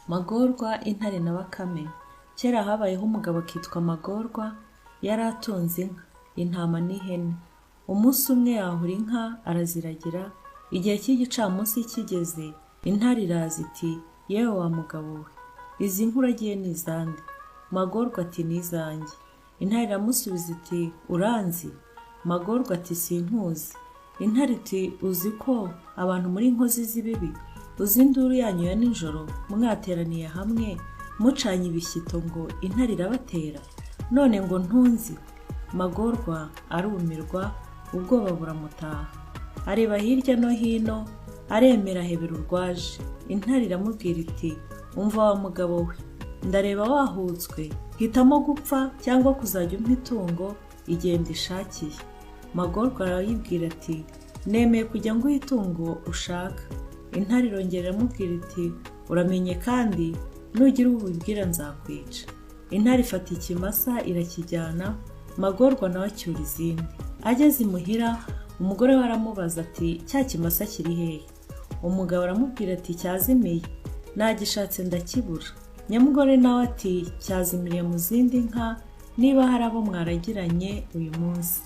Magorwa, intare na Bakame. Kera habayeho umugabo akitwa Magorwa, yari atunze inka, intama n'ihene. Umunsi umwe yahura inka araziragira, igihe cy'igicamunsi kigeze, intare iraza iti: "Yewe wa mugabo we, izi nka uragiye ni izande?" Magorwa ati: "Ni izanjye." Intare iramusubiza iti: "Uranzi?" Magorwa ati: "Sinkuzi." Intare iti: "Uzi ko abantu muri inkozi z'ibibi? Uzi induru yanyu ya nijoro mwateraniye hamwe mucanye ibishyito ngo intare irabatera, none ngo ntunzi?" Magorwa arumirwa, ubwoba buramutaha, areba hirya no hino, aremera ahebera urwaje. Intare iramubwira iti: "Umva wa mugabo we, ndareba wahutswe, hitamo gupfa cyangwa kuzajya umpa itungo igihe ndishakiye." Magorwa arayibwira ati: "Nemeye kujya nguha itungo ushaka." Intare irongera iramubwira iti: "Uramenye kandi nugira uwo ubibwira nzakwica." Intare ifata ikimasa irakijyana, Magorwa nawe acyura izindi. Ageze imuhira, umugore we aramubaza ati: "Cya kimasa kiri hehe?" Umugabo aramubwira ati: "Cyazimiye, nagishatse ndakibura." Nyamugore nawe ati: "Cyazimiriye mu zindi nka, niba hari abo mwaragiranye uyu munsi,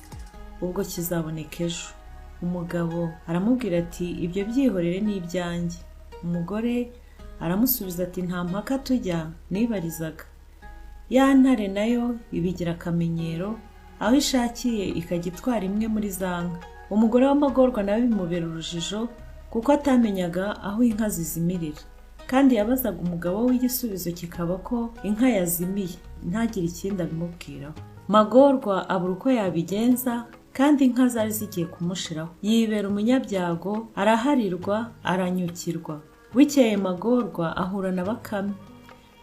ubwo kizaboneka ejo." Umugabo aramubwira ati: "Ibyo byihorere ni ibyanjye." Umugore aramusubiza ati: "Nta mpaka tujya, nibarizaga." Ya ntare nayo ibigira akamenyero, aho ishakiye ikajya itwara imwe muri za nka. Umugore w'Amagorwa nawe bimubera urujijo, kuko atamenyaga aho inka zizimirira, kandi yabazaga umugabo we igisubizo kikaba ko inka yazimiye, ntagire ikindi abimubwiraho. Magorwa abura uko yabigenza, kandi inka zari zigiye kumushiraho. Yibera umunyabyago, araharirwa, aranyukirwa. Bukeye Magorwa ahura na Bakame.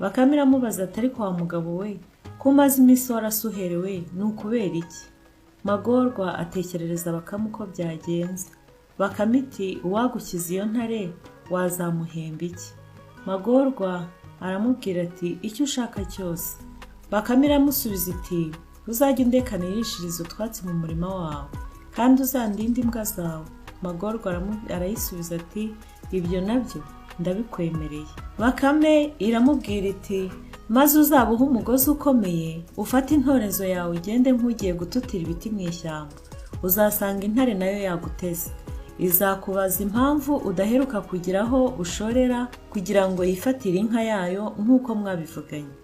Bakame iramubaza ati: "Ariko wa mugabo we, ko umaze iminsi warasuherewe, ni ukubera iki?" Magorwa atekerereza Bakame uko byagenze. Bakame iti: "Uwagukiza iyo ntare wazamuhemba iki?" Magorwa aramubwira ati: "Icyo ushaka cyose." Bakame iramusubiza iti: "Uzajye undeka nirishirize utwatsi mu murima wawe, kandi uzandinde imbwa zawe." Magorwa arayisubiza ati: "Ibyo nabyo ndabikwemereye." Bakame iramubwira iti: "Maze uzabuhe umugozi ukomeye, ufate intorezo yawe ugende nk'ugiye gututira ibiti mu ishyamba. Uzasanga intare nayo yaguteze. Izakubaza impamvu udaheruka kugira aho ushorera kugira ngo yifatire inka yayo nk'uko mwabivuganye.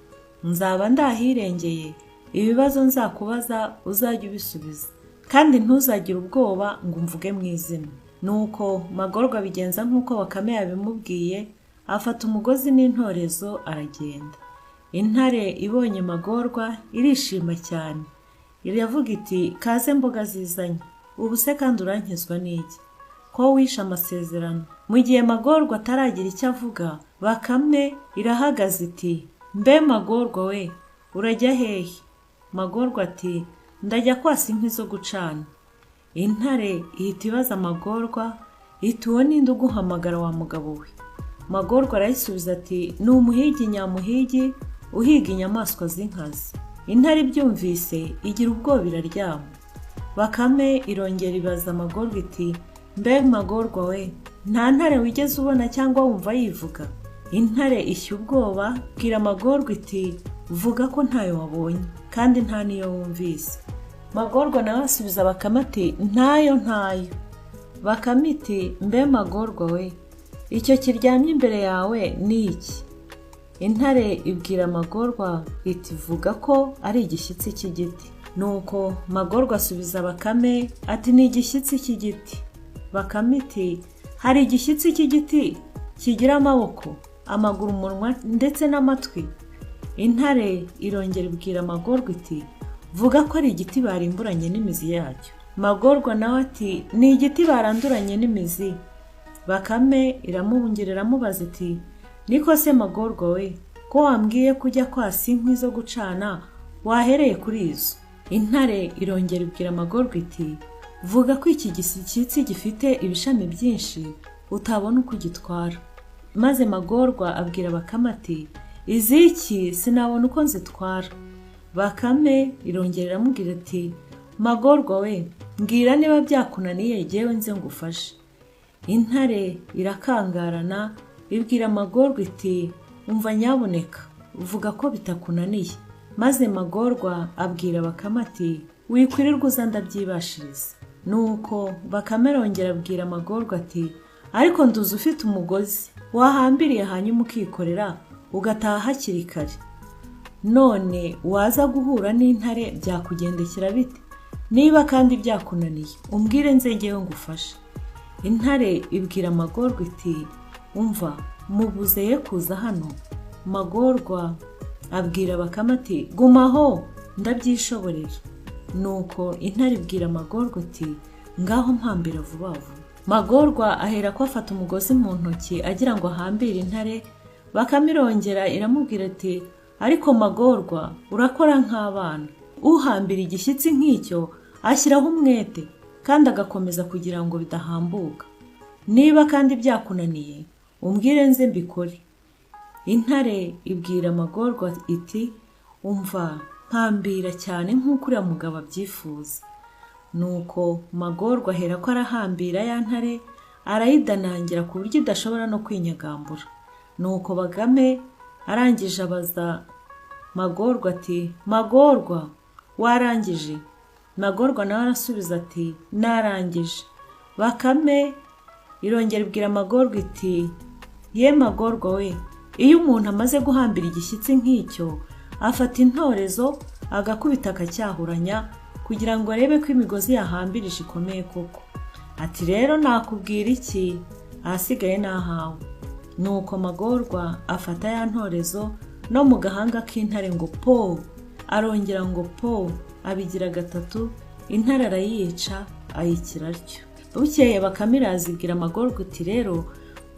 Nzaba ndahirengeye, ibibazo nzakubaza uzajye ubisubiza, kandi ntuzagire ubwoba ngo umvuge mu izina." Nuko Magorwa abigenza nk'uko Bakame yabimubwiye, afata umugozi n'intorezo aragenda. Intare ibonye Magorwa irishima cyane, iravuga iti: "Kaze mboga zizanye, ubu se kandi urankizwa n'iki ko wishe amasezerano?" Mu gihe Magorwa ataragira icyo avuga, Bakame irahagaze iti: "Mbe Magorwa we, urajya hehe?" Magorwa ati: "Ndajya kwasa inkwi zo gucana." Intare ihita ibaza Magorwa iti: "Uwo ninde uguhamagara wa mugabo we?" Magorwa arayisubiza ati: "Ni umuhigi nyamuhigi uhiga inyamaswa z'inkazi." Intare ibyumvise igira ubwoba iraryama. Bakame irongera ibaza Magorwa iti: "Mbe Magorwa we, nta ntare wigeze ubona cyangwa wumva yivuga?" Intare ishya ubwoba, bwira Magorwa iti: "Vuga ko ntayo wabonye kandi nta n'iyo wumvise." Magorwa nawe asubiza Bakame ati: "Ntayo, ntayo." Bakame iti: "Mbe Magorwa we, icyo kiryamye imbere yawe ni iki?" Intare ibwira Magorwa iti: "Vuga ko ari igishyitsi cy'igiti." Nuko Magorwa asubiza Bakame ati: "Ni igishyitsi cy'igiti." Bakame iti: "Hari igishyitsi cy'igiti kigira amaboko, amaguru, umunwa ndetse n'amatwi?" Intare irongera ibwira Magorwa iti: "Vuga ko ari igiti barimburanye n'imizi yacyo." Magorwa nawe ati: "Ni igiti baranduranye n'imizi." Bakame iramubungira iramubaza iti: "Niko se Magorwa we, ko wambwiye ko ujya kwasa inkwi zo gucana, wahereye kuri izo?" Intare irongera ibwira Magorwa iti: "Vuga ko iki gishyitsi gifite ibishami byinshi utabona uko ugitwara." Maze Magorwa abwira Bakame ati: "Iziki sinabona uko nzitwara." Bakame irongera iramubwira iti: "Magorwa we, mbwira niba byakunaniye jyewe nze ngufashe." Intare irakangarana, ibwira Magorwa iti: Umva nyabuneka, vuga ko bitakunaniye. Maze Magorwa abwira Bakame ati: "Wikwirirwa uza, ndabyibashiriza." Nuko Bakame arongera abwira Magorwa ati: "Ariko nduzi ufite umugozi wahambiriye, hanyuma ukikorera ugataha hakiri kare. None waza guhura n'intare byakugendekera bite? Niba kandi byakunaniye, umbwire nze ngewe ngufashe." Intare ibwira Magorwa iti: "Umva, mubuze ye kuza hano." Magorwa abwira Bakame ati: "Gumaho, ndabyishoborera." Nuko intare ibwira Magorwa iti: "Ngaho mpambira vuba vuba." Magorwa ahera ko afata umugozi mu ntoki agira ngo ahambire intare. Bakame irongera iramubwira ati: "Ariko Magorwa, urakora nk'abana. Uhambira igishyitsi nk'icyo ashyiraho umwete kandi agakomeza kugira ngo bidahambuka. Niba kandi byakunaniye, umbwire nze mbikore." Intare ibwira Magorwa iti: "Umva, mpambira cyane nk'uko uriya mugabo abyifuza." Nuko Magorwa ahera ko arahambira ya ntare, arayidanangira ku buryo idashobora no kwinyagambura. Nuko Bakame arangije abaza Magorwa ati: "Magorwa, warangije?" Magorwa nawe arasubiza ati: "Narangije." Bakame irongera ibwira Magorwa iti: "Ye Magorwa we, iyo umuntu amaze guhambira igishyitsi nk'icyo, afata intorezo agakubita akacyahuranya kugira ngo arebe ko imigozi yahambirije ikomeye koko." Ati: "Rero nakubwira iki? Ahasigaye ni ahawe." Nuko Magorwa afata ya ntorezo, no mu gahanga k'intare ngo po! Arongera ngo po! Abigira gatatu, intare arayica, ayikira atyo. Bukeye Bakame iraza ibwira Magorwa iti: "Rero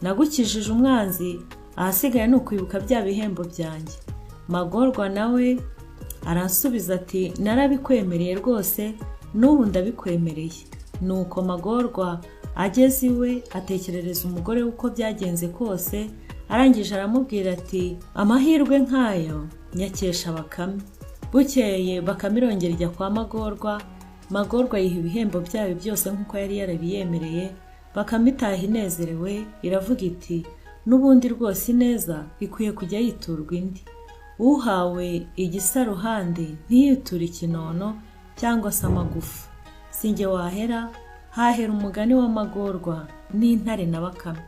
nagukijije umwanzi, ahasigaye ni ukwibuka bya bihembo byanjye." Magorwa nawe arasubiza ati: "Narabikwemereye rwose, n'ubu ndabikwemereye." Nuko Magorwa ageze iwe atekerereza umugore we uko byagenze kose. Arangije aramubwira ati: "Amahirwe nk'ayo nyakesha Bakame." Bukeye Bakame irongera ijya kwa Magorwa. Magorwa ayiha ibihembo byayo byose nk'uko yari yarabiyemereye. Bakame itaha inezerewe, iravuga iti: "N'ubundi rwose ineza ikwiye kujya yiturwa indi. Uhawe igisaruhande ntiyiture ikinono cyangwa se amagufa." Si njye wahera, hahera umugani wa Magorwa n'intare na Bakame.